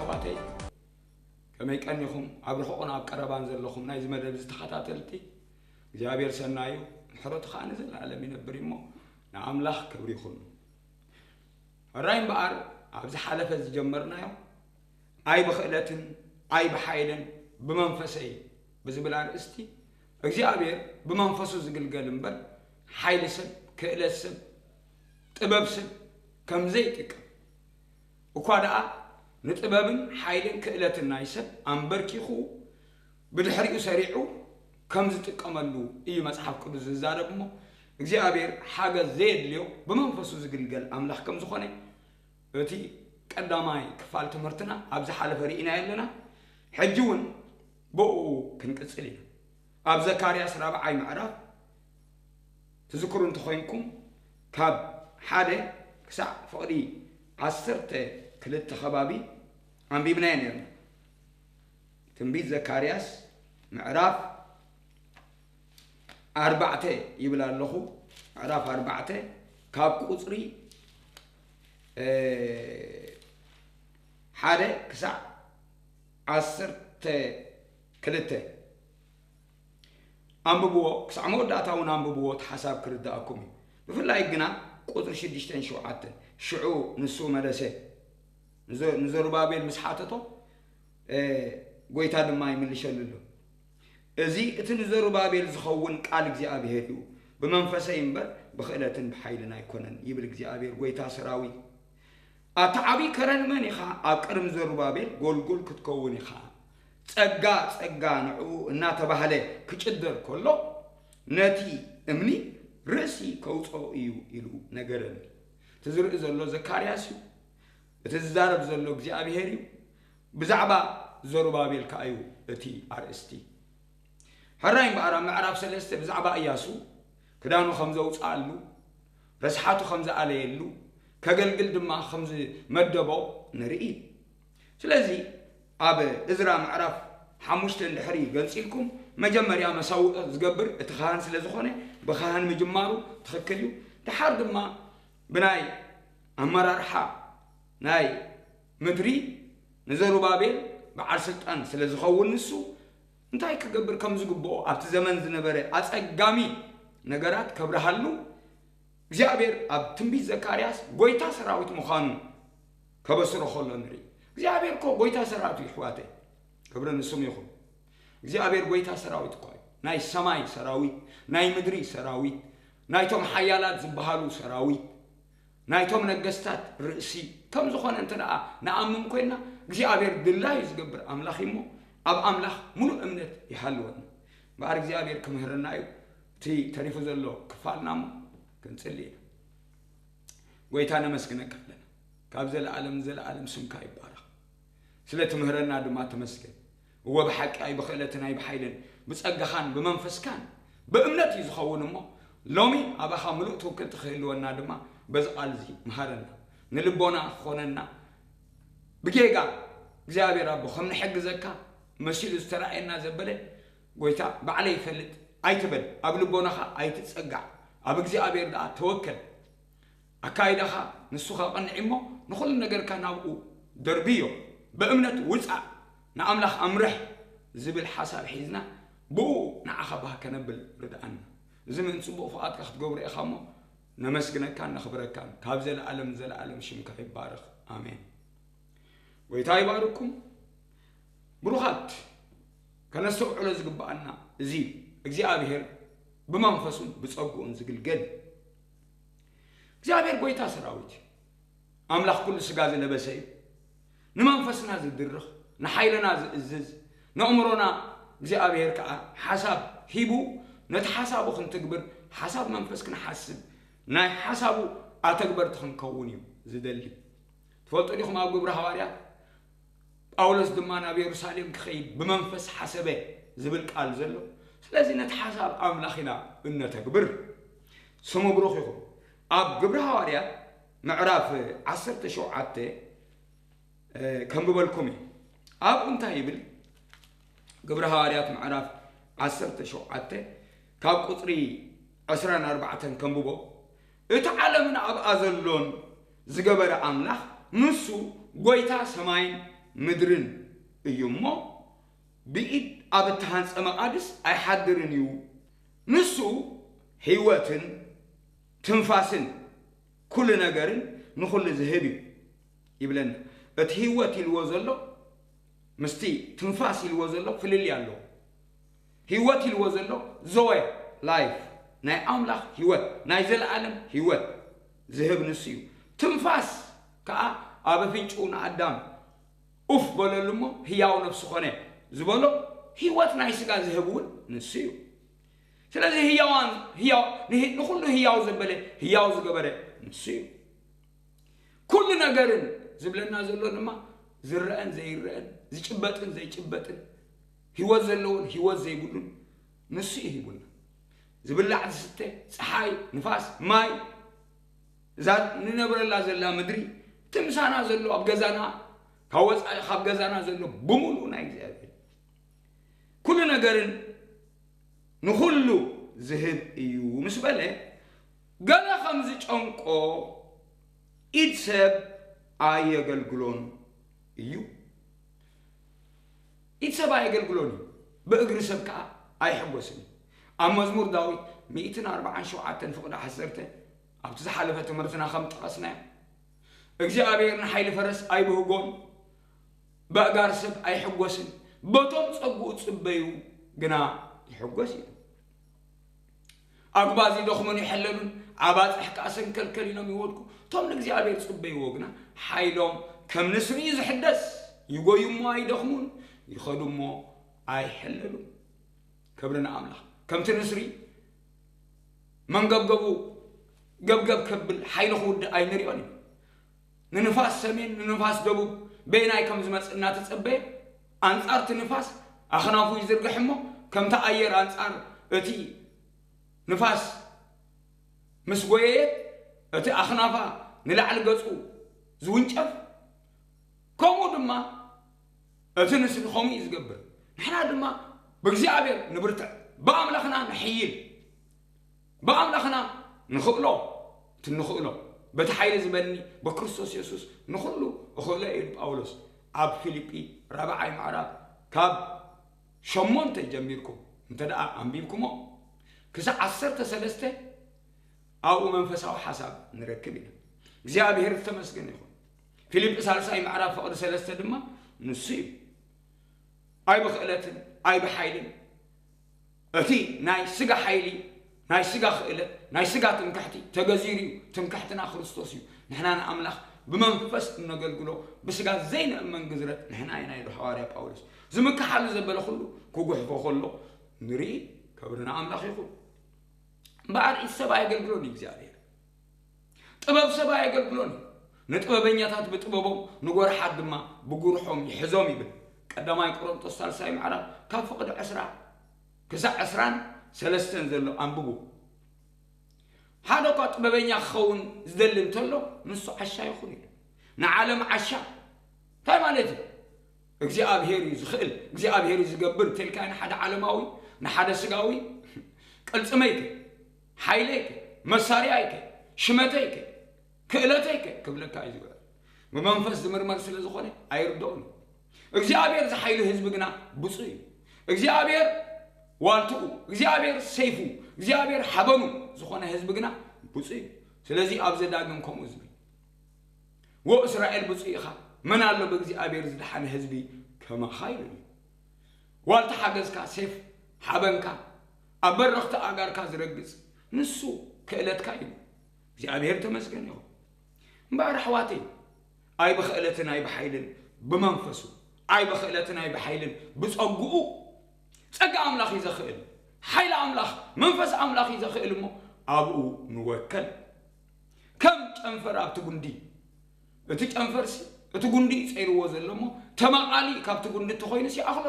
ኣሕዋተይ፣ ከመይ ቀኒኹም? ኣብ ርሑቕን ኣብ ቀረባን ዘለኹም ናይዚ መደብ ዝተኸታተልቲ፣ እግዚኣብሔር ሰናዩ፣ ምሕረቱ ኸዓ ንዘለኣለም ይነብር እሞ፣ ንኣምላኽ ክብሪ ይኹን። ሕራይ እምበኣር፣ ኣብ ዝሓለፈ ዝጀመርናዮ፣ ኣይ ብኽእለትን ኣይ ብሓይልን ብመንፈሰይ ብዝብል ኣርእስቲ፣ እግዚኣብሔር ብመንፈሱ ዝግልገል እምበር፣ ሓይሊ ሰብ፣ ክእለት ሰብ፣ ጥበብ ሰብ ከም ዘይጥቀም፣ እኳ ደኣ ንጥበብን ሓይልን ክእለትን ናይ ሰብ ኣንበርኪኹ ብድሕሪኡ ሰሪዑ ከም ዝጥቀመሉ እዩ መጽሓፍ ቅዱስ ዝዛረብ እሞ፣ እግዚኣብሔር ሓገዝ ዘየድልዮ ብመንፈሱ ዝግልገል ኣምላኽ ከም ዝኾነ እቲ ቀዳማይ ክፋል ትምህርትና ኣብ ዝሓለፈ ርኢናዮ ኣለና። ሕጂ እውን ብኡ ክንቅጽል ኢና። ኣብ ዘካርያስ ራብዓይ ምዕራፍ ትዝክሩ እንተኾይንኩም፣ ካብ ሓደ ክሳዕ ፍቕዲ ዓሰርተ ክልተ ከባቢ ኣንቢብናዮ ነርና። ትንቢት ዘካርያስ ምዕራፍ ኣርባዕተ ይብል ኣለኹ። ምዕራፍ ኣርባዕተ ካብ ቁጽሪ፣ እ፣ ሓደ ክሳዕ ዓሰርተ ክልተ ኣንብብዎ፣ ክሳዕ መወዳእታ እውን ኣንብብዎ፣ እቲ ሓሳብ ክርድኣኩም እዩ። ብፍላይ ግና ቁጽሪ ሽዱሽተን ሸውዓተን፣ ሽዑ ንሱ መለሰ፣ ንዘ-፣ ንዘሩባቤል ምስ ሓተቶ፣ እ፣ ጐይታ ድማ ይምልሸሉ ኣሎ። እዚ እቲ ንዘሩባቤል ዝኸውን ቃል እግዚኣብሔር እዩ፣ ብመንፈሰይ እምበር ብኽእለትን ብሓይልን ኣይኮነን፣ ይብል እግዚኣብሔር ጐይታ ሰራዊት። ኣታ ዓብዪ ከረን መን ኢኻ? ኣብ ቅድሚ ዘሩባቤል ጐልጎል ክትከውን ኢኻ። ጸጋ፣ ጸጋ ንዕኡ እናተባህለ ክጭደር ከሎ፣ ነቲ እምኒ ርእሲ ከውጽኦ እዩ ኢሉ ነገረኒ። እቲ ዝርኢ ዘሎ ዘካርያስ እዩ። እቲ ዝዛረብ ዘሎ እግዚኣብሔር እዩ። ብዛዕባ ዘሩባቤል ከኣ እዩ እቲ ኣርእስቲ። ሕራይ እምበኣር ኣብ ምዕራፍ ሰለስተ ብዛዕባ እያሱ ክዳኑ ከም ዘውጽኣሉ፣ ረስሓቱ ከም ዝኣለየሉ፣ ከገልግል ድማ ከም ዝመደቦ ንርኢ። ስለዚ ኣብ እዝራ ምዕራፍ ሓሙሽተ እንድሕሪ ገንጺልኩም፣ መጀመርያ መሰውእ ዝገብር እቲ ካህን ስለ ዝኾነ፣ ብካህን ምጅማሩ ትኽክል እዩ። ደሓር ድማ ብናይ ኣመራርሓ ናይ ምድሪ ንዘሩባቤል በዓል ስልጣን ስለ ዝኸውን፣ ንሱ እንታይ ክገብር ከም ዝግብኦ ኣብቲ ዘመን ዝነበረ ኣጸጋሚ ነገራት ከብርሃሉ እግዚኣብሔር ኣብ ትንቢት ዘካርያስ ጐይታ ሰራዊት ምዃኑ ከበስሮ ከሎ ንርኢ። እግዚኣብሔር እኮ ጐይታ ሰራዊት እዩ፣ ኣሕዋተይ። ክብሪ ንስሙ ይኹን። እግዚኣብሔር ጐይታ ሰራዊት እኮ እዩ። ናይ ሰማይ ሰራዊት፣ ናይ ምድሪ ሰራዊት፣ ናይቶም ሓያላት ዝበሃሉ ሰራዊት፣ ናይቶም ነገስታት ርእሲ ከም ዝኾነ እንተ ደኣ ንኣምን ኮይንና፣ እግዚኣብሔር ድላዩ ዝገብር ኣምላኽ እዩ እሞ፣ ኣብ ኣምላኽ ምሉእ እምነት ይሃልወና። እምበኣር እግዚኣብሔር ክምህረና እዩ። እቲ ተሪፉ ዘሎ ክፋልና እሞ ክንጽሊ ኢና። ጐይታ ነመስግነካ ኣለና። ካብ ዘለኣለም ንዘለኣለም ስምካ ይባረኽ። ስለ ትምህረና ድማ ተመስገን። እወ ብሓቂ ኣይ ብኽእለትን ኣይ ብሓይልን ብጸጋኻን ብመንፈስካን ብእምነት እዩ ዝኸውን እሞ፣ ሎሚ ኣባኻ ምሉእ ትውክልቲ ክህልወና ድማ በዚ ቃል እዚ መሃረና። ንልቦና ክኾነና ብጌጋ እግዚኣብሔር ኣቦ ከም ንሕግዘካ መሲሉ ዝተራእየና ዘበለ ጐይታ ባዕለይ ይፈልጥ ኣይትበል። ኣብ ልቦናኻ ኣይትጸጋዕ። ኣብ እግዚኣብሔር ደኣ ተወከል። ኣካይዳኻ ንሱ ከቕንዕ እሞ ንኹሉ ነገርካ ናብኡ ደርብዮ። ብእምነት ውጻእ፣ ንኣምላኽ ኣምርሕ ዝብል ሓሳብ ሒዝና ብኡ ንዓኻ ባህ ከነብል ርድኣና። እዚ ምእንቲ ጽቡቕ ፍቓድካ ክትገብሮ ኢኻ እሞ ነመስግነካን ነኽብረካን። ካብ ዘለኣለም ንዘለኣለም ሽምካ ይባረኽ። ኣሜን። ጐይታ ይባርኩም። ብሩኻት፣ ከነስተውዕሎ ዝግብኣና እዚ እዩ። እግዚኣብሔር ብመንፈሱን ብጸግኡን ዝግልገል እዩ። እግዚኣብሔር ጐይታ ሰራዊት እዩ። ኣምላኽ ኩሉ ስጋ ዝለበሰ እዩ። ንመንፈስና ዝድርኽ፣ ንሓይልና ዝእዝዝ፣ ነእምሮና እግዚኣብሔር ከኣ ሓሳብ ሂቡ፣ ነቲ ሓሳቡ ክንትግብር፣ ሓሳብ መንፈስ ክንሓስብ፣ ናይ ሓሳቡ ኣተግበርቲ ክንከውን እዩ ዝደሊ። ትፈልጡ ዲኹም ኣብ ግብሪ ሃዋርያት ጳውሎስ ድማ ናብ የሩሳሌም ክኸይድ ብመንፈስ ሓሰበ ዝብል ቃል ዘሎ። ስለዚ ነቲ ሓሳብ ኣምላኽ ኢና እነተግብር። ስሙ ብሩኽ ይኹን። ኣብ ግብሪ ሃዋርያት ምዕራፍ ዓሰርተ ሸውዓተ፣ እ፣ ከንብበልኩም እዩ። ኣብኡ እንታይ ይብል? ግብሪ ሃዋርያት ምዕራፍ ዓሰርተ ሸውዓተ ካብ ቁጽሪ ዕስራን ኣርባዕተን ከንብቦ። እቲ ዓለምን ኣብኣ ዘሎን ዝገበረ ኣምላኽ፣ ንሱ ጐይታ ሰማይን ምድርን እዩ እሞ፣ ብኢድ ኣብ እተሃንጸ መቓድስ ኣይሓድርን እዩ። ንሱ ህይወትን ትንፋስን ኩሉ ነገርን ንኹሉ ዝህብ እዩ ይብለና። እቲ ህይወት ኢልዎ ዘሎ ምስቲ ትንፋስ ኢልዎ ዘሎ ፍልልይ ኣለዎ። ህይወት ኢልዎ ዘሎ ዞዌ፣ ላይፍ፣ ናይ ኣምላኽ ህይወት፣ ናይ ዘለኣለም ህይወት ዝህብ ንሱ እዩ። ትንፋስ ከኣ ኣብ ኣፍንጭኡ ንኣዳም ኡፍ በለሉ እሞ ህያው ነፍሲ ኾነ ዝበሎ፣ ህይወት ናይ ስጋ ዝህብ እውን ንሱ እዩ። ስለዚ ህያዋን፣ ህያው፣ ንህ-፣ ንኹሉ ህያው ዘበለ፣ ህያው ዝገበረ ንሱ እዩ። ኩሉ ነገርን ዝብለና ዘሎ ድማ ዝረአን ዘይረአን፣ ዝጭበጥን ዘይጭበጥን፣ ህይወት ዘለዎን ህይወት ዘይብሉን ንሱ እዩ ሂቡና። ዝብላዕ ዝስተ፣ ፀሓይ፣ ንፋስ፣ ማይ፣ እዛ ንነብረላ ዘላ ምድሪ፣ እቲ ምሳና ዘሎ ኣብ ገዛና፣ ካብ ወፃኢ ካብ ገዛና ዘሎ ብምሉኡ ናይ እግዚኣብሔር። ኩሉ ነገርን ንኹሉ ዝህብ እዩ ምስ በለ፣ ገለ ከም ዝጨንቆ ኢድ ሰብ ኣየገልግሎን እዩ። ኢድ ሰብ ኣየገልግሎን እዩ፣ ብእግሪ ሰብ ከኣ ኣይሕጎስን እዩ። ኣብ መዝሙር ዳዊት ሚእትን ኣርባዓን ሸውዓተን ፍቕዲ ዓሰርተ ኣብቲ ዝሓለፈ ትምህርትና ከም ጠቐስናዮ፣ እግዚኣብሔር ንሓይሊ ፈረስ ኣይብህጎን፣ በእጋር ሰብ ኣይሕጎስን፣ በቶም ጸግኡ ጽበዩ ግና ይሕጎስ እዩ። ኣጉባዝ ይደኽሙን ይሕለሉን፣ ኣባጽሕ ከኣ ሰንከልከል ኢሎም ይወድቁ። እቶም ንእግዚኣብሔር ጽበይዎ ግና ሓይሎም ከም ንስሪ እዩ ዝሕደስ። ይጎዩ እሞ ኣይደኽሙን፣ ይኸዱ እሞ ኣይሕለሉን። ክብሪ ንኣምላኽ። ከምቲ ንስሪ መንገብገቡ ገብገብ ከብል ሓይሉ ክውድእ ኣይንሪኦን እዩ። ንንፋስ ሰሜን፣ ንንፋስ ደቡብ በየናይ ከም ዝመጽእ እናተጸበየ፣ ኣንጻር እቲ ንፋስ ኣኽናፉ ይዝርግሕ እሞ፣ ከምቲ ኣየር ኣንጻር እቲ ንፋስ ምስ ጎየየት፣ እቲ ኣኽናፋ ንላዕሊ ገጹ ዝውንጨፍ፣ ከምኡ ድማ እቲ ንስሪ ከምኡ እዩ ዝገብር። ንሕና ድማ ብእግዚኣብሔር ንብርትዕ፣ ብኣምላኽና ንሕይል፣ ብኣምላኽና ንኽእሎ፣ እቲ ንኽእሎ፣ በቲ ሓይሊ ዝበኒ ብክርስቶስ የሱስ ንኹሉ እኽእሎ እዩ ኢሉ ጳውሎስ ኣብ ፊልጲ ራብዓይ ምዕራፍ ካብ ሸሞንተ ጀሚርኩም እንተ ደኣ ኣንቢብኩሞ ክሳዕ ዓሰርተ ሰለስተ ኣብኡ መንፈሳዊ ሓሳብ ንረክብ ኢና። እግዚኣብሔር ዝተመስገነ ይኹን። ፊልጲ ሳልሳይ ምዕራፍ ፍቕዲ ሰለስተ ድማ ንሱ እዩ። ኣይ ብኽእለትን ኣይ ብሓይልን፣ እቲ ናይ ስጋ ሓይሊ፣ ናይ ስጋ ክእለት፣ ናይ ስጋ ትምክሕቲ ተገዚሩ እዩ። ትምክሕትና ክርስቶስ እዩ። ንሕና ንኣምላኽ ብመንፈስ እነገልግሎ፣ ብስጋ ዘይንእመን ግዝረት ንሕና ኢና ኢሉ ሃዋርያ ጳውሎስ። ዝምክሓሉ ዘበለ ኩሉ ክጉሕፎ ከሎ ንርኢ። ክብሪ ንኣምላኽ ይኹን። እምበኣር ኢድ ሰብ ኣየገልግሎን እዩ እግዚኣብሔር። ጥበብ ሰብ ኣየገልግሎን እዩ። ንጥበበኛታት ብጥበቦም፣ ንጎርሓት ድማ ብጉርሖም ይሕዞም ይብል። ቀዳማይ ቆሮንቶስ ሳልሳይ ምዕራፍ ካብ ፍቕዲ ዕስራ ክሳዕ ዕስራን ሰለስተን ዘሎ ኣንብቡ። ሓደ እኳ ጥበበኛ ክኸውን ዝደሊ እንተሎ፣ ንሱ ዓሻ ይኹን ኢሉ። ንዓለም ዓሻ እንታይ ማለት እዩ? እግዚኣብሔር እዩ ዝኽእል፣ እግዚኣብሔር እዩ ዝገብር እንተልካ፣ ንሓደ ዓለማዊ፣ ንሓደ ስጋዊ፣ ቅልጽመይከ፣ ሓይለይከ፣ መሳርያይከ፣ ሽመተይከ፣ ክእለተይከ ክብለካ እዩ ዝውዕል። ብመንፈስ ዝምርመር ስለ ዝኾነ ኣይርድኦን እዩ። እግዚኣብሔር ዝሓይሉ ህዝቢ ግና ብፁዕ እዩ። እግዚኣብሔር ዋልትኡ፣ እግዚኣብሔር ሰይፉ፣ እግዚኣብሔር ሓበኑ ዝኾነ ህዝቢ ግና ብፁዕ እዩ። ስለዚ ኣብ ዘዳግም ከምኡ ዝብል፣ "ወ እስራኤል ብፁዕ ኢኻ፣ መን ኣሎ ብእግዚኣብሔር ዝደሓነ ህዝቢ ከማኻ?" ኢሉ እዩ። ዋልታ ሓገዝካ፣ ሴፍ ሓበንካ፣ ኣብ በረኽቲ ኣእጋርካ ዝረግጽ ንሱ ክእለትካ እዩ። እግዚኣብሔር ተመስገን ይኹን። እምበኣር ኣሕዋተይ፣ ኣይ ብኽእለትን ኣይ ብሓይልን፣ ብመንፈሱ፣ ኣይ ብኽእለትን ኣይ ብሓይልን፣ ብጸግኡ፣ ጸጋ ኣምላኽ እዩ ዘኽእል፣ ሓይሊ ኣምላኽ፣ መንፈስ ኣምላኽ እዩ ዘኽእል እሞ ኣብኡ ንወከል። ከም ጨንፈር ኣብቲ ጉንዲ፣ እቲ ጨንፈርሲ እቲ ጉንዲ እዩ ጸይርዎ ዘሎ እሞ፣ ተመቓሊ ካብቲ ጉንዲ እንተኾይኑስ ይኣኽሎ።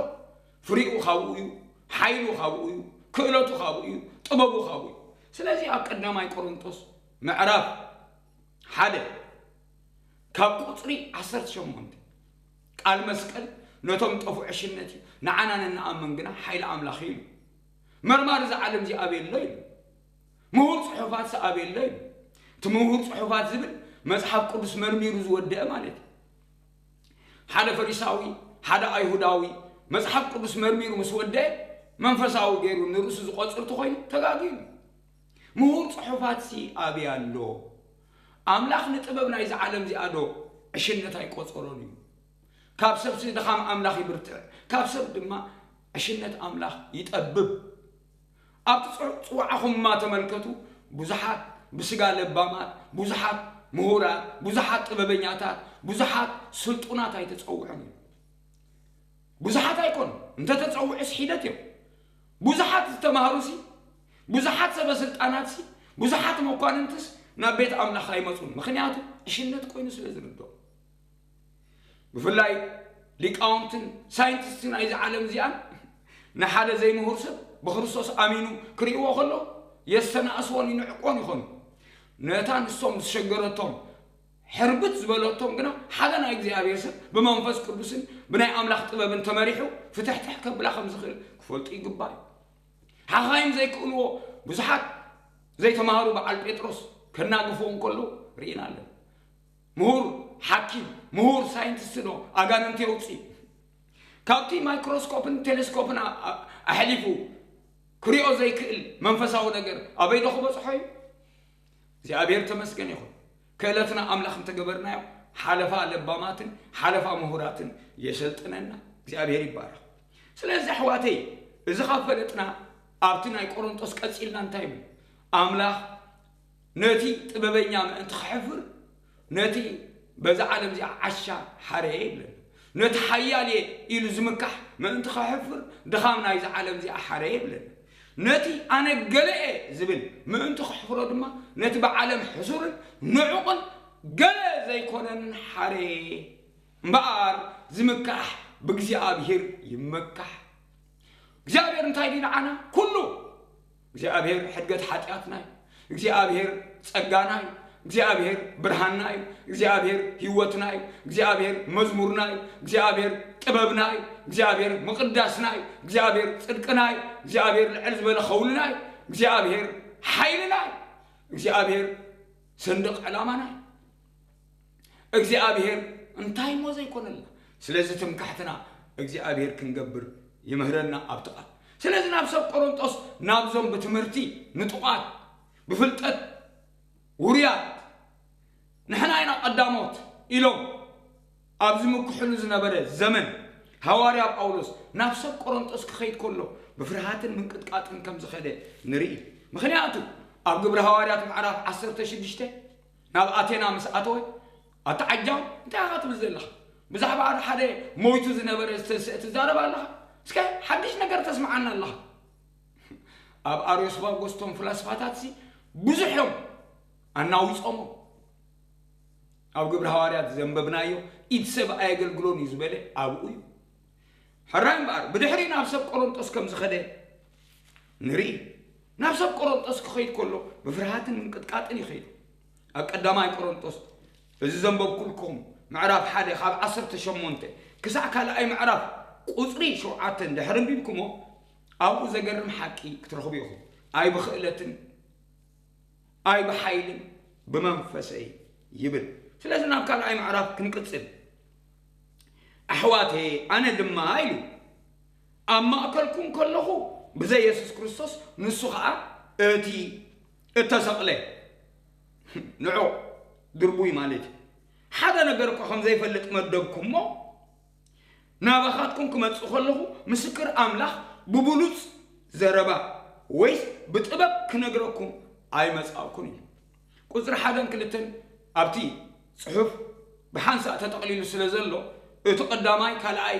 ፍሪኡ ካብኡ እዩ፣ ሓይሉ ካብኡ እዩ፣ ክእለቱ ካብኡ እዩ፣ ጥበቡ ካብኡ እዩ። ስለዚ ኣብ ቀዳማይ ቆሮንቶስ ምዕራፍ ሓደ ካብ ቁጽሪ ዓሰርተ ሸሞንተ፣ ቃል መስቀል ነቶም ጠፉ ዕሽነት እዩ፣ ንዓና ንንኣምን ግና ሓይሊ ኣምላኽ እዩ ኢሉ። መርማሪ እዛ ዓለም እዚ ኣበይ ኣሎ ኢሉ። ምሁር ጽሑፋት ኣበይ ኣሎ ኢሉ። እቲ ምሁር ጽሑፋት ዝብል መጽሓፍ ቅዱስ መርሚሩ ዝወደአ ማለት እዩ። ሓደ ፈሪሳዊ፣ ሓደ ኣይሁዳዊ መጽሓፍ ቅዱስ መርሚሩ ምስ ወደአ መንፈሳዊ ገይሩ ንርእሱ ዝቖጽር ተኾይኑ ተጋግዩ። ምሁር ጽሑፋትሲ ኣበይ ኣሎ? ኣምላኽ ንጥበብ ናይዚ ዓለም እዚኣ ዶ ዕሽነት ኣይቆጸሮን እዩ? ካብ ሰብሲ ድኻም ኣምላኽ ይብርትዕ፣ ካብ ሰብ ድማ ዕሽነት ኣምላኽ ይጠብብ። ኣብቲ ጽ-፣ ጽዋዕኹምማ ተመልከቱ፣ ብዙሓት ብስጋ ለባማት፣ ብዙሓት ምሁራት፣ ብዙሓት ጥበበኛታት፣ ብዙሓት ስልጡናት ኣይተጸውዑን እዮም። ብዙሓት ኣይኮኑ፣ እንተተጸውዑስ ሒደት እዮም። ብዙሓት ዝተማህሩሲ፣ ብዙሓት ሰበ ስልጣናትሲ፣ ብዙሓት መኳንንትስ ናብ ቤት ኣምላኽ ኣይመጹን። ምኽንያቱ ዕሽነት ኮይኑ ስለ ዝርድኦም። ብፍላይ ሊቃውንትን ሳይንቲስትን ናይዚ ዓለም እዚኣን ንሓደ ዘይምሁር ሰብ ብክርስቶስ ኣሚኑ ክርእይዎ ከለዉ የስተናእስዎን ይንዕቆን ይኾኑ። ነታ ንሶም ዝሸገረቶም ሕርብት ዝበለቶም ግና ሓደ ናይ እግዚኣብሔር ሰብ ብመንፈስ ቅዱስን ብናይ ኣምላኽ ጥበብን ተመሪሑ ፍትሕትሕ ከብላ ከም ዝኽእል ክፈልጡ ይግባእ እዩ። ሓኻይም ዘይክእልዎ ብዙሓት ዘይተማሃሩ በዓል ጴጥሮስ ከናግፍዎ እንከሎ ርኢና ኣለና። ምሁር ሓኪም፣ ምሁር ሳይንቲስት ዶ ኣጋንንቲ የውፅእ? ካብቲ ማይክሮስኮፕን ቴሌስኮፕን ኣ-፣ ኣ-፣ ኣሕሊፉ ክሪኦ ዘይክእል መንፈሳዊ ነገር ኣበይ ዶ ክበፅሖ እዩ? እግዚኣብሔር ተመስገን ይኹን። ክእለትና ኣምላኽ እንተገበርናዮ ሓለፋ ለባማትን ሓለፋ ምሁራትን የሰልጥነና። እግዚኣብሔር ይባረኽ። ስለዚ ኣሕዋተይ፣ እዚ ካብ ፈለጥና ኣብቲ ናይ ቆሮንጦስ ቀጺልና እንታይ ይብል? ኣምላኽ ነቲ ጥበበኛ ምእንቲ ክሕፍር፣ ነቲ በዛ ዓለም እዚኣ ዓሻ ሓረየ ይብለና። ነቲ ሓያል እየ ኢሉ ዝምካሕ ምእንቲ ክሕፍር፣ ድኻም ናይዛ ዓለም እዚኣ ሓረየ ይብለና። ነቲ ኣነ ገለ እየ ዝብል ምእንቲ ክሕፍሮ ድማ፣ ነቲ ብዓለም ሕሱርን ንዑቕን ገለ ዘይኮነን ሓረየ። እምበኣር ዝምካሕ ብእግዚኣብሔር ይመካሕ። እግዚኣብሔር እንታይ ድዩ ንዓና? ኩሉ። እግዚኣብሔር ሕድገት ሓጢኣትና እዩ። እግዚኣብሔር ጸጋና እዩ። እግዚኣብሔር ብርሃንና እዩ። እግዚኣብሔር ህይወትና እዩ። እግዚኣብሔር መዝሙርና እዩ። እግዚኣብሔር ጥበብና እዩ። እግዚኣብሔር ምቕዳስና እዩ። እግዚኣብሔር ጽድቅና እዩ። እግዚኣብሔር ልዕል ዝበለ ኸውልና እዩ። እግዚኣብሔር ሓይልና እዩ። እግዚኣብሔር ሰንደቕ ዕላማና እዩ። እግዚኣብሔር እንታይ እሞ ዘይኮነልና። ስለዚ ትምክሕትና እግዚኣብሔር ክንገብር ይምህረና ኣብቲ ቃል። ስለዚ ናብ ሰብ ቆሮንጦስ፣ ናብዞም ብትምህርቲ ንጡቓት፣ ብፍልጠት ውሩያት፣ ንሕና ኢና ቀዳሞት ኢሎም ኣብ ዝምክሕሉ ዝነበረ ዘመን፣ ሃዋርያ ጳውሎስ ናብ ሰብ ቆሮንጦስ ክኸይድ ከሎ ብፍርሃትን ምንቅጥቃጥን ከም ዝኸደ ንርኢ። ምኽንያቱ ኣብ ግብሪ ሃዋርያት ምዕራፍ ዓሰርተ ሽዱሽተ ናብ ኣቴና ምስ ኣተወ፣ ኣታ ዓጃው፣ እንታይ ኢኻ ትብል ዘለኻ? ብዛዕባ ሓደ ሞይቱ ዝነበረ ዝተንስአ ትዛረብ ኣለኻ? እስከ ሓድሽ ነገር ተስምዓና ኣለኻ። ኣብ ኣርዮስፋጎስ እቶም ፍላስፋታትሲ ብዙሕ እዮም ኣናዊጾሞ። ኣብ ግብሪ ሃዋርያት ዘንበብናዮ፣ ኢድ ሰብ ኣየገልግሎን እዩ ዝበለ ኣብኡ እዩ። ሕራይ እምበኣር፣ ብድሕሪ ናብ ሰብ ቆሮንጦስ ከም ዝኸደ ንርኢ። ናብ ሰብ ቆሮንጦስ ክኸይድ ከሎ ብፍርሃትን ምንቅጥቃጥን ይኸይድ። ኣብ ቀዳማይ ቆሮንጦስ፣ እዚ ዘንበብኩልኩም ምዕራፍ ሓደ ካብ ዓሰርተ ሸሞንተ ክሳዕ ካልኣይ ምዕራፍ ቁጽሪ ሸውዓተ እንድሕር ኣንቢብኩሞ፣ ኣብኡ ዘገርም ሓቂ ክትረኽቡ ኢኹም። ኣይ ብኽእለትን ኣይ ብሓይልን ብመንፈሰይ ይብል። ስለዚ ናብ ካልኣይ ምዕራፍ ክንቅጽል። ኣሕዋተየ፣ ኣነ ድማ ኢሉ፣ ኣብ ማእከልኩም ከለኹ ብዘይ የሱስ ክርስቶስ፣ ንሱ ኸኣ እቲ እተሰቕለ ንዑቕ ድርቡይ ማለት እዩ። ሓደ ነገር እኳ ከም ዘይፈልጥ መደብኩሞ፣ ናባኻትኩም ክመጽእ ከለኹ ምስክር ኣምላኽ ብብሉጽ ዘረባ ወይስ ብጥበብ ክነግረኩም ኣይመጻእኩን እዩ። ቁጽሪ ሓደን ክልተን ኣብቲ ጽሑፍ ብሓንሳእ ተጠቕሊሉ ስለ ዘሎ፣ እቲ ቀዳማይ ካልኣይ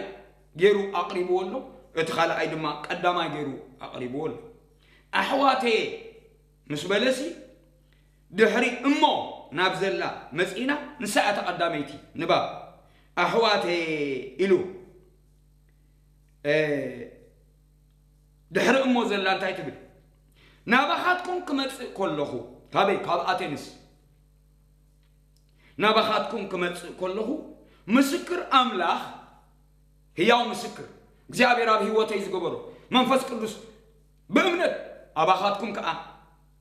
ገይሩ ኣቕሪብዎ ኣሎ፣ እቲ ካልኣይ ድማ ቀዳማይ ገይሩ ኣቕሪብዎ ኣሎ። ኣሕዋተየ ምስ በለሲ፣ ድሕሪ እሞ ናብ ዘላ መጺእና፣ ንሳ እያ እታ ቀዳመይቲ ንባብ። ኣሕዋተየ ኢሉ፣ እ፣ ድሕሪ እሞ ዘላ እንታይ ትብል? ናባኻትኩም ክመጽእ ከለኹ፣ ካበይ? ካብ ኣቴንስ። ናባኻትኩም ክመጽእ ከለኹ፣ ምስክር ኣምላኽ፣ ህያው ምስክር፣ እግዚኣብሔር ኣብ ህይወተይ ዝገበሮ፣ መንፈስ ቅዱስ ብእምነት ኣባኻትኩም ከኣ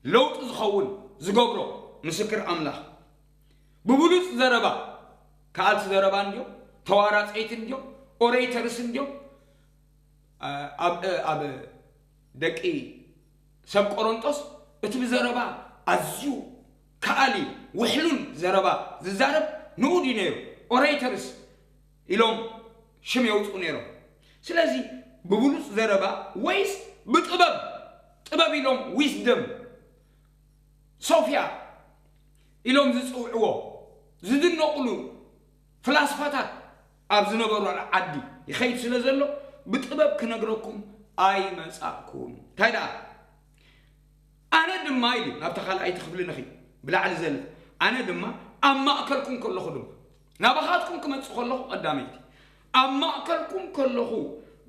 ለውጢ ዝኸውን ዝገብሮ፣ ምስክር ኣምላኽ፣ ብብሉጽ ዘረባ፣ ከኣልቲ ዘረባ እንድዮም፣ ተዋራፀይቲ እንዲዮም፣ ኦሬተርስ እንዲዮም። ኣብ ደቂ ሰብ ቆሮንጦስ እቲ ብዘረባ ኣዝዩ ከኣሊ ውሕሉል ዘረባ ዝዛረብ ንኡ ድዩ ነይሩ? ኦሬተርስ ኢሎም ሽም የውፅኡ ነይሮም። ስለዚ ብብሉፅ ዘረባ ወይስ ብጥበብ፣ ጥበብ ኢሎም ዊዝደም፣ ሶፊያ ኢሎም ዝፅውዕዎ ዝድነቑሉ ፍላስፋታት ኣብ ዝነበሩ ዓዲ ይኸይድ ስለ ዘሎ ብጥበብ ክነግረኩም ኣይመጻእኩን። እንታይ ደኣ ኣነ ድማ ኢሉ ናብታ ካልኣይቲ ክፍሊ ንኺ ብላዕሊ ዘለ ኣነ ድማ ኣብ ማእከልኩም ከለኹ ድማ ናባኻትኩም ክመጽእ ከለኹ ቀዳመይቲ ኣብ ማእከልኩም ከለኹ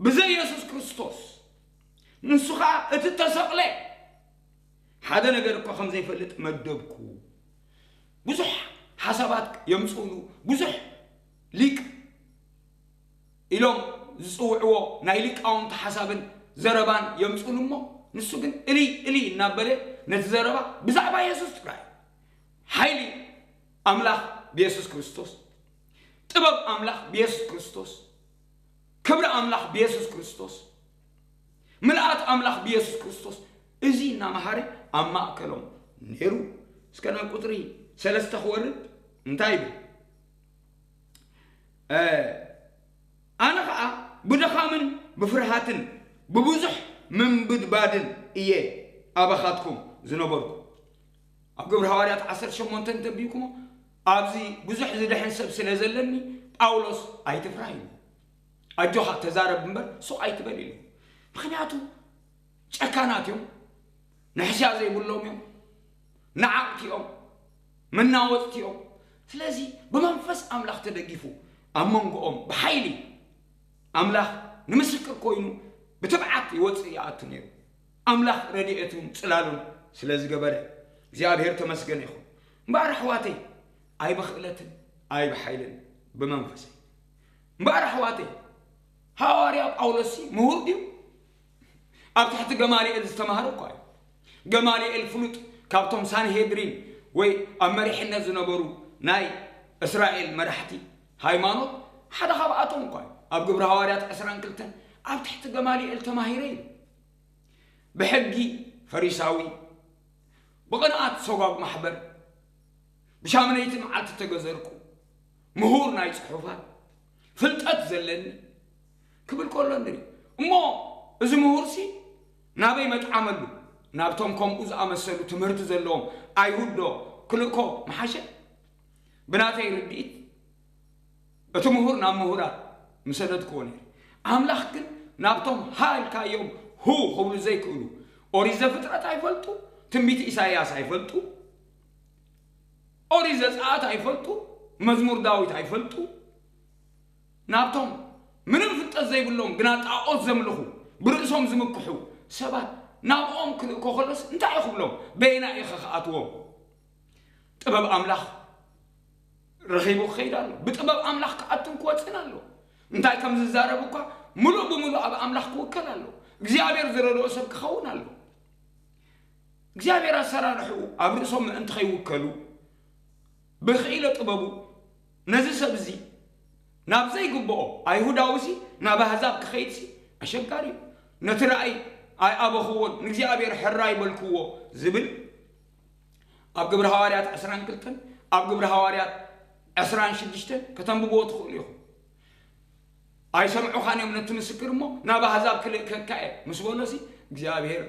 ብዘይ የሱስ ክርስቶስ ንሱ ኸኣ እቲ ተሰቕለ ሓደ ነገር እኳ ከም ዘይፈልጥ መደብኩ። ብዙሕ ሓሳባት የምጽኡሉ፣ ብዙሕ ሊቅ ኢሎም ዝጽውዕዎ ናይ ሊቃውንቲ ሓሳብን ዘረባን የምጽኡሉ እሞ ንሱ ግን እልይ እልይ እናበለ ነቲ ዘረባ ብዛዕባ የሱስ ጥራይ ሓይሊ ኣምላኽ ብየሱስ ክርስቶስ ጥበብ ኣምላኽ ብየሱስ ክርስቶስ ክብሪ ኣምላኽ ብየሱስ ክርስቶስ ምልኣት ኣምላኽ ብየሱስ ክርስቶስ እዚ እናመሃረ ኣብ ማእከሎም ነይሩ። እስከ ናብ ቁፅሪ ሰለስተ ክወርድ እንታይ ይብል? ኣነ ኸዓ ብድኻምን ብፍርሃትን ብብዙሕ ምንብድባድን እየ ኣባኻትኩም ዝነበርኩ። ኣብ ግብሪ ሃዋርያት ዓሰርተ ሸሞንተ እንተንቢብኩሞ ኣብዚ ብዙሕ ዝድሕን ሰብ ስለ ዘለኒ ጳውሎስ ኣይትፍራህ ኢሉ። ኣጆኻ ተዛረብ እምበር ሱቕ ኣይትበል ኢሉ። ምኽንያቱ ጨካናት እዮም፣ ንሕስያ ዘይብሎም እዮም፣ ነዓቕቲ እዮም፣ መናወፅቲ እዮም። ስለዚ ብመንፈስ ኣምላኽ ተደጊፉ ኣብ መንጎኦም ብሓይሊ ኣምላኽ ንምስክር ኮይኑ ብትብዓት ይወፅእ ይኣቱ ነይሩ። ኣምላኽ ረድኤቱን ፅላሉን ስለ ዝገበረ እግዚኣብሔር ተመስገነ ይኹን። እምበኣር ኣሕዋተይ ኣይብኽእለትን ኣይብሓይልን ብመንፈሰይ። እምበኣር ኣሕዋተይ ሃዋርያ ጳውሎስሲ ምሁር ድዩ? ኣብ ትሕቲ ገማልኤል ዝተማህረ እኳ እዩ። ገማልኤል ፍሉጥ ካብቶም ሳንሄድሪን ወይ ኣብ መሪሕነት ዝነበሩ ናይ እስራኤል መራሕቲ ሃይማኖት ሓደ ካብኣቶም እኳ እዩ። ኣብ ግብሪ ሃዋርያት ዕስራን ክልተን ኣብ ትሕቲ ገማልኤል ተማሂረ ኢሉ። ብሕጊ ፈሪሳዊ፣ ብቕንኣት ሰጓግ ማሕበር፣ ብሻምነይቲ መዓልቲ ተገዘርኩ፣ ምሁር ናይ ጽሑፋት ፍልጠት ዘለኒ ክብል ከሎ ንርኢ እሞ፣ እዚ ምሁርሲ ናበይ መጥዓመሉ? ናብቶም ከምኡ ዝኣመሰሉ ትምህርቲ ዘለዎም ኣይሁድ ዶ ክልእኮ ምሓሸ? ብናተይ ርድኢት እቲ ምሁር ናብ ምሁራት ምሰደድክዎ ነይረ። ኣምላኽ ግን ናብቶም ሃ ኢልካዮም ሁ ክብሉ ዘይክእሉ፣ ኦሪት ዘፍጥረት ኣይፈልጡ፣ ትንቢት ኢሳይያስ ኣይፈልጡ፣ ኦሪት ዘጸኣት ኣይፈልጡ፣ መዝሙር ዳዊት ኣይፈልጡ፣ ናብቶም ምንም ፍልጠት ዘይብሎም ግና ጣኦት ዘምልኹ ብርእሶም ዝምክሑ ሰባት ናብኦም ክልእኮ ከሎስ እንታይ እዩ ክብሎም? በየና ኢኸ ክኣትዎም? ጥበብ ኣምላኽ ረኺቡ ክኸይድ ኣሎ። ብጥበብ ኣምላኽ ክኣትን ክወፅን ኣሎ። እንታይ ከም ዝዛረብ እኳ ምሉእ ብምሉእ ኣብ ኣምላኽ ክውከል ኣሎ። እግዚኣብሔር ዝረድኦ ሰብ ክኸውን ኣሎ። እግዚኣብሔር ኣሰራርሕኡ ኣብ ርእሶም ምእንቲ ከይውከሉ ብክኢለ ጥበቡ ነዚ ሰብ እዚ ናብ ዘይግብኦ ኣይሁዳዊ ሲ ናብ ኣህዛብ ክኸይድ ሲ ኣሸጋሪ እዩ። ነቲ ራእይ ኣይኣበኽዎን ንእግዚኣብሔር ሕራይ በልክዎ ዝብል ኣብ ግብሪ ሃዋርያት ዕስራን ክልተን ኣብ ግብሪ ሃዋርያት ዕስራን ሽዱሽተን ከተንብብዎ ትኽእሉ ኢኹም። ኣይሰምዑኻን እዮም ነቲ ምስክር እሞ ናብ ኣህዛብ ክልእከካ እየ ምስ በሎሲ እግዚኣብሔር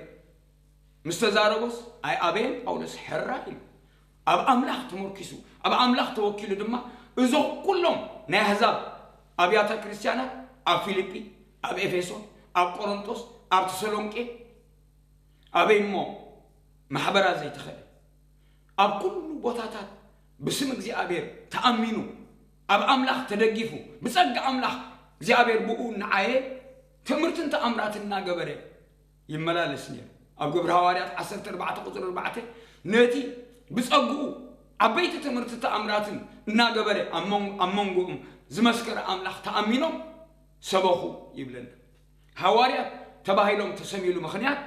ምስ ተዛረቦስ ኣይኣበየን ጳውሎስ ሕራይ ኢሉ። ኣብ ኣምላኽ ተመርኪሱ ኣብ ኣምላኽ ተወኪሉ ድማ እዞም ኩሎም ናይ ኣህዛብ ኣብያተ ክርስቲያናት ኣብ ፊልጲ ኣብ ኤፌሶን ኣብ ቆሮንጦስ ኣብ ተሰሎንቄ ኣበይ እሞ ማሕበራት ዘይተኸለ ኣብ ኩሉ ቦታታት ብስም እግዚኣብሔር ተኣሚኑ ኣብ ኣምላኽ ተደጊፉ ብጸጋ ኣምላኽ እግዚኣብሔር ብኡ እናዓየ ትምህርትን ተኣምራትን እናገበረ ይመላለስ ነይሩ። ኣብ ግብሪ ሃዋርያት ዓሰርተ ኣርባዕተ ቁፅሪ ኣርባዕተ ነቲ ብጸግኡ ዓበይቲ ትምህርቲ ተኣምራትን እናገበረ ኣብ መንጎኦም ዝመስከረ ኣምላኽ ተኣሚኖም ሰበኹ ይብለና። ሃዋርያት ተባሂሎም ተሰምዩሉ ምኽንያት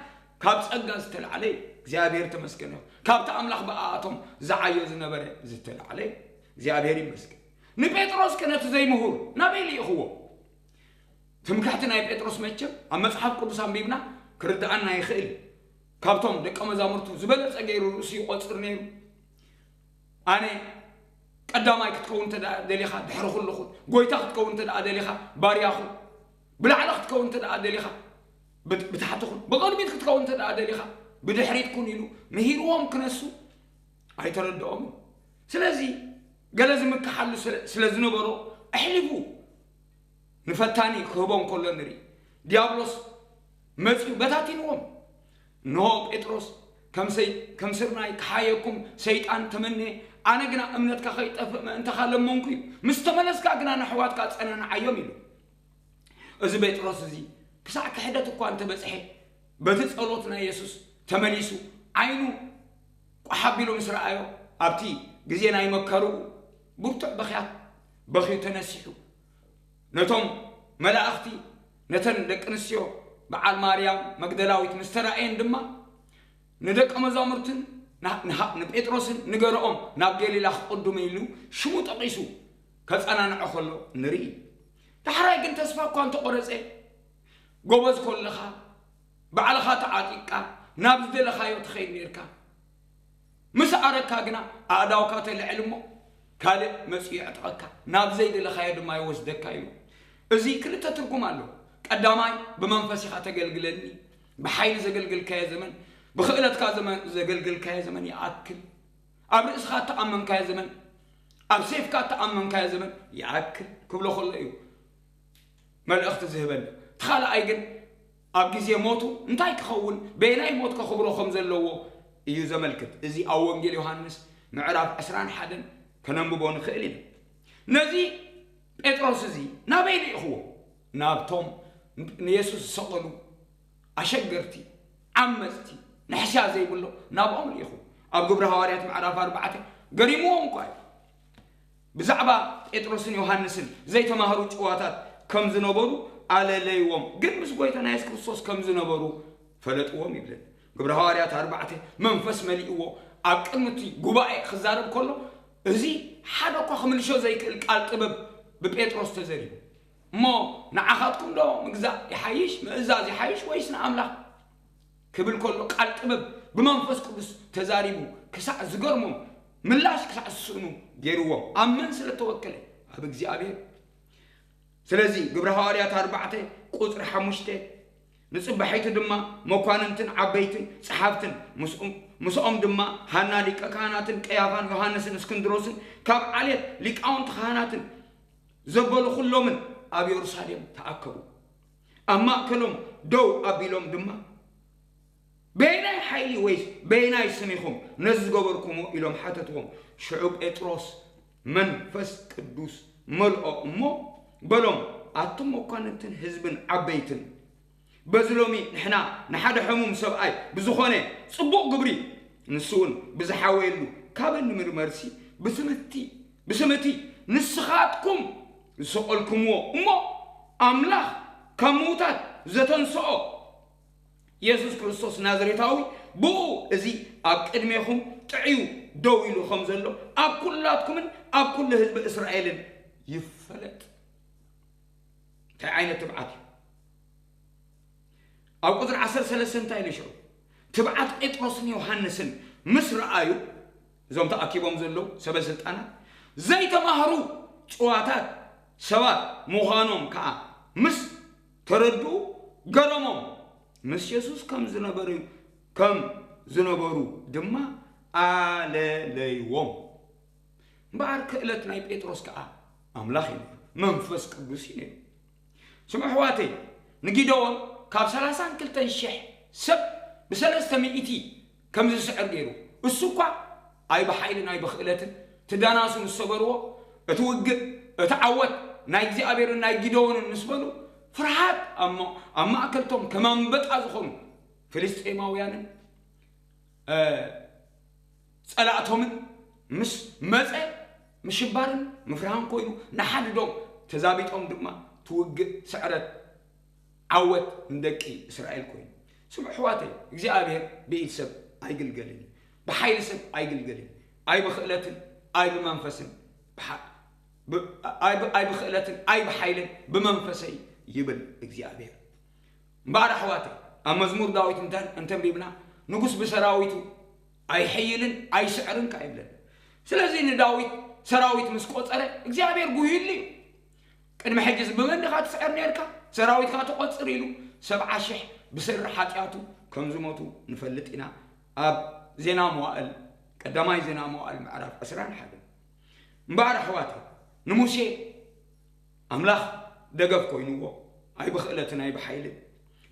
ካብ ጸጋ ዝተላዕለ እዩ። እግዚኣብሔር ተመስገን ይኹን። ካብቲ ኣምላኽ ብኣኣቶም ዝዓዮ ዝነበረ ዝተላዕለ እዩ። እግዚኣብሔር ይመስገን። ንጴጥሮስ ከ ነቲ ዘይምሁር ናበይ ልኢኽዎ? ትምክሕቲ ናይ ጴጥሮስ መቸም ኣብ መጽሓፍ ቅዱስ ኣንቢብና ክርድኣና ይኽእል። ካብቶም ደቀ መዛሙርቱ ዝበለጸ ገይሩ ርእሱ ይቖጽር ነይሩ። ኣነ ቀዳማይ ክትከውን እንተ ደኣ ደሊኻ ድሕሪ ኩልኹን፣ ጎይታ ክትከውን እንተ ደኣ ደሊኻ ባርያኹን፣ ብላዕሊ ክትከውን እንተ ደኣ ደሊኻ ብት-፣ ብታሕትኹን፣ ብቕድሚት ክትከውን እንተ ደኣ ደሊኻ ብድሕሪትኩን ኢሉ ምሂርዎም ክነሱ ኣይተረድኦምን። ስለዚ ገለ ዝምክሓሉ ስለ፣ ስለ ዝነበሮ ኣሕሊፉ ንፈታኒ ክህቦም ከሎ ንርኢ። ዲያብሎስ መጺኡ በታቲንዎም። እንሆ ጴጥሮስ ከም ሰይ-፣ ከም ስርናይ ክሓየኩም ሰይጣን ተመነየ፣ ኣነ ግና እምነትካ ከይጠፍእ ምእንታኻ ለመንኩ እዩ። ምስ ተመለስካ ግና ንኣሕዋትካ ኣጸናንዓዮም ኢሉ። እዚ ጴጥሮስ እዚ ክሳዕ ክሕደት እኳ እንተበጽሐ፣ በቲ ጸሎት ናይ የሱስ ተመሊሱ ዓይኑ ቋሕ ኣቢሉ ምስ ረኣዮ፣ ኣብቲ ግዜ ናይ መከርኡ ብርቱዕ በኽያት በኽዩ ተነሲሑ። ነቶም መላእኽቲ፣ ነተን ደቂ ኣንስትዮ በዓል ማርያም መግደላዊት ምስ ተራእየን ድማ፣ ንደቀ መዛሙርትን ና-፣ ንሃ-፣ ንጴጥሮስን ንገረኦም ናብ ገሊላ ክቕድሙ ኢሉ ሽሙ ጠቒሱ ከጸናንዖ ከሎ ንርኢ። ዳሕራይ ግን ተስፋ እኳ እንተቖረጸ፣ ጎበዝ ኮለኻ ባዕልኻ ተዓጢቕካ ናብ ዝደለኻዮ ትኸይድ ነርካ። ምስ ኣረካ ግና ኣእዳውካ ተልዕል እሞ ካልእ መጺኡ የዕጥቐካ፣ ናብ ዘይደለኻዮ ድማ ይወስደካ ኢሉ። እዚ ክልተ ትርጉም ኣለዎ። ቀዳማይ፣ ብመንፈስ ኢኻ ተገልግለኒ። ብሓይሊ ዘገልገልካዮ ዘመን፣ ብኽእለትካ ዘመን፣ ዘገልገልካዮ ዘመን ይኣክል። ኣብ ርእስኻ እተኣመንካዮ ዘመን፣ ኣብ ሴፍካ እተኣመንካዮ ዘመን ይኣክል ክብሎ ከሎ እዩ መልእኽቲ ዝህበኒ። እቲ ካልኣይ ግን ኣብ ግዜ ሞቱ እንታይ ክኸውን፣ በየናይ ሞት ከኽብሮ ከም ዘለዎ እዩ ዘመልክት። እዚ ኣብ ወንጌል ዮሃንስ ምዕራፍ ዕስራን ሓደን ከነንብቦ ንኽእል ኢና። ነዚ ጴጥሮስ እዚ ናበይ ልኢኽዎ? ናብቶም ንየሱስ ዝሰቐሉ ኣሸገርቲ፣ ዓመጽቲ፣ ንሕስያ ዘይብሎ ናብኦም ልኢኹ። ኣብ ግብሪ ሃዋርያት ምዕራፍ ኣርባዕተ ገሪምዎም እኳ እዩ። ብዛዕባ ጴጥሮስን ዮሃንስን ዘይተማህሩ ጭዋታት ከም ዝነበሩ ኣለለይዎም። ግን ምስ ጎይታና የሱስ ክርስቶስ ከም ዝነበሩ ፈለጥዎም ይብልን። ግብሪ ሃዋርያት ኣርባዕተ መንፈስ መሊእዎ ኣብ ቅድሚ እቲ ጉባኤ ክዛረብ ከሎ፣ እዚ ሓደ እኳ ክምልሾ ዘይክእል ቃል ጥበብ ብጴጥሮስ ተዘሪቡ። እሞ ንዓኻትኩም ዶ ምግዛእ ይሓይሽ፣ ምእዛዝ ይሓይሽ ወይስ ንኣምላኽ? ክብል ከሎ ቃል ጥበብ ብመንፈስ ቅዱስ ተዛሪቡ ክሳዕ ዝገርሞም፣ ምላሽ ክሳዕ ዝስእኑ ገይርዎም። ኣብ መን ስለ እተወከለ? ኣብ እግዚኣብሔር። ስለዚ ግብረ ሃዋርያት ኣርባዕተ ቁጽሪ ሓሙሽተ፣ ንጽባሒቱ ድማ መኳንንትን ዓበይትን ጸሓፍትን ምስኦም፣ ምስኦም ድማ ሃና ሊቀ ካህናትን ቀያፋን ዮሃንስን እስክንድሮስን ካብ ዓሌት ሊቃውንቲ ካህናትን ዘበሉ ኩሎምን ኣብ የሩሳሌም ተኣከቡ። ኣብ ማእከሎም ደው ኣቢሎም ድማ፣ በየናይ ሓይሊ ወይስ በየናይ ስም ኢኹም ነዚ ዝገበርኩምዎ? ኢሎም ሓተትዎም። ሽዑ ጴጥሮስ መንፈስ ቅዱስ መልኦ እሞ በሎም፣ ኣቱም መኳንንትን ህዝብን ዓበይትን፣ በዚ ሎሚ ንሕና ንሓደ ሕሙም ሰብኣይ ብዝኾነ ጽቡቕ ግብሪ፣ ንሱ እውን ብዝሓወየሉ ካብ እንምርመርሲ፣ ብስምቲ፣ ብስምቲ ንስኻትኩም ዝሰቐልኩምዎ እሞ ኣምላኽ ካብ ምዉታት ዘተንስኦ የሱስ ክርስቶስ ናዝሬታዊ፣ ብኡ እዚ ኣብ ቅድሜኹም ጥዕዩ ደው ኢሉ ከም ዘሎ ኣብ ኩላትኩምን ኣብ ኩሉ ህዝቢ እስራኤልን ይፈለጥ። እንታይ ዓይነት ትብዓት እዩ? ኣብ ቁጽሪ ዓሰርተ ሰለስተ እንታይ ኢሉ ሽዑ? ትብዓት ጴጥሮስን ዮሃንስን ምስ ረኣዩ፣ እዞም ተኣኪቦም ዘለዉ ሰበ ስልጣናት ዘይተማህሩ ጭዋታት ሰባት ምዃኖም ከኣ ምስ ተረድኡ ገረሞም። ምስ የሱስ ከም ዝነበሩ፣ ከም ዝነበሩ ድማ ኣለለይዎም። እምበኣር ክእለት ናይ ጴጥሮስ ከኣ ኣምላኽ እዩ ነይሩ፣ መንፈስ ቅዱስ እዩ ነይሩ። ስምዑ ኣሕዋተይ፣ ንጊደዎን ካብ ሰላሳን ክልተን ሽሕ ሰብ ብሰለስተ ሚእቲ ከም ዝስዕር ገይሩ፣ እሱ እኳ ኣይ ብሓይልን ኣይ ብኽእለትን፣ እቲ ዳናሱ ምስ ሰበርዎ፣ እቲ ውግእ፣ እቲ ዓወት ናይ እግዚኣብሔርን ናይ ጊደዎንን ምስ በሉ፣ ፍርሃት ኣብ ማ-፣ ኣብ ማእከልቶም ከም ኣንበጣ ዝኾኑ ፍልስጤማውያንን፣ እ፣ ጸላእቶምን ምስ መጸ፣ ምሽባርን ምፍርሃን ኮይኑ፣ ንሓድዶም ተዛቢጦም ድማ፣ እቲ ውግእ ስዕረት ዓወት ንደቂ እስራኤል ኮይኑ። ስምዑ ኣሕዋተይ፣ እግዚኣብሔር ብኢድ ሰብ ኣይግልገልን እዩ፣ ብሓይሊ ሰብ ኣይግልገልን እዩ፣ ኣይ ብኽእለትን ኣይ ብመንፈስን ብሓ-፣ ብ-፣ ኣይ ብ-፣ ኣይ ብኽእለትን ኣይ ብሓይልን ብመንፈሰይ ይብል እግዚኣብሔር። እምበኣር ኣሕዋተይ፣ ኣብ መዝሙር ዳዊት እንተ-፣ እንተንቢብና፣ ንጉስ ብሰራዊቱ ኣይሕይልን ኣይስዕርን ከ ይብለና። ስለዚ ንዳዊት ሰራዊት ምስ ቆጸረ እግዚኣብሔር ጉሂሉ እዩ። ቅድሚ ሕጂስ ብመን ዲኻ ትስዕር ነርካ? ሰራዊትካ ትቖጽር ኢሉ ሰብዓ ሽሕ ብሰሪ ሓጢኣቱ ከም ዝሞቱ ንፈልጥ ኢና። ኣብ ዜና መዋእል፣ ቀዳማይ ዜና መዋእል ምዕራፍ ዕስራን ሓደን። እምበኣር ኣሕዋተይ፣ ንሙሴ ኣምላኽ ደገፍ ኮይንዎ፣ ኣይ ብኽእለትን ኣይ ብሓይልን።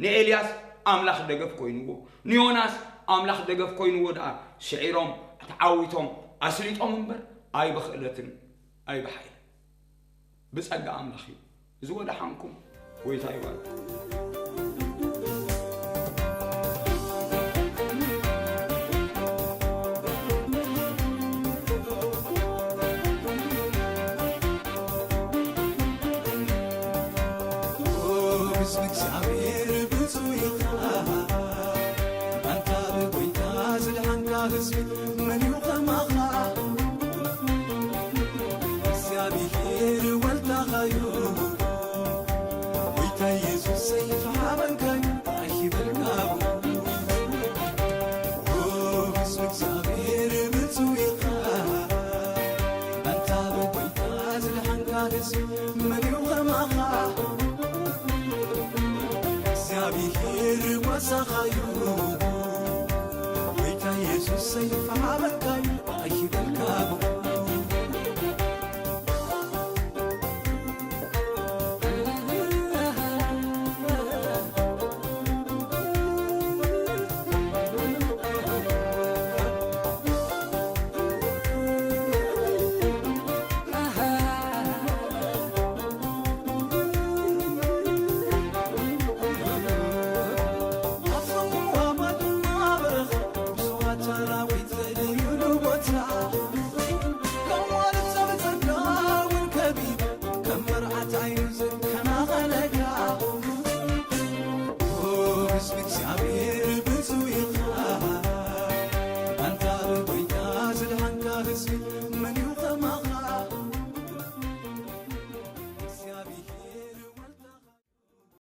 ንኤልያስ ኣምላኽ ደገፍ ኮይንዎ፣ ንዮናስ ኣምላኽ ደገፍ ኮይንዎ ደኣ ስዒሮም፣ ተዓዊቶም፣ ኣስሊጦም እምበር ኣይ ብኽእለትን ኣይ ብሓይልን። ብጸጋ ኣምላኽ እዩ። እዚ ወደሓንኩም፣ ጎይታ ይባርክ። ኦ፣ ህዝቢ እግዚኣብሔር ብፁዕ ኢኻ። ኣንታ ብጎይታ ዝድሓንካ ህዝቢ መን እዩ ከማኻ? እግዚኣብሔር ወልዳኻዩ። ጎይታ ኢየሱሰይ ተሓበንካዩ ኣይበልካቡ። ኦ፣ ህዝቢ እግዚኣብሔር ብፁዕ ኢኻ። ኣንታ ብጎይታ ዝድሓንካ ህዝቢ መን እዩ ከማኻ? እግዚኣብሔር ጓሳኻዩ። ጎይታ ኢየሱሰይ ተሓበንካዩ ኣይበልካቡ።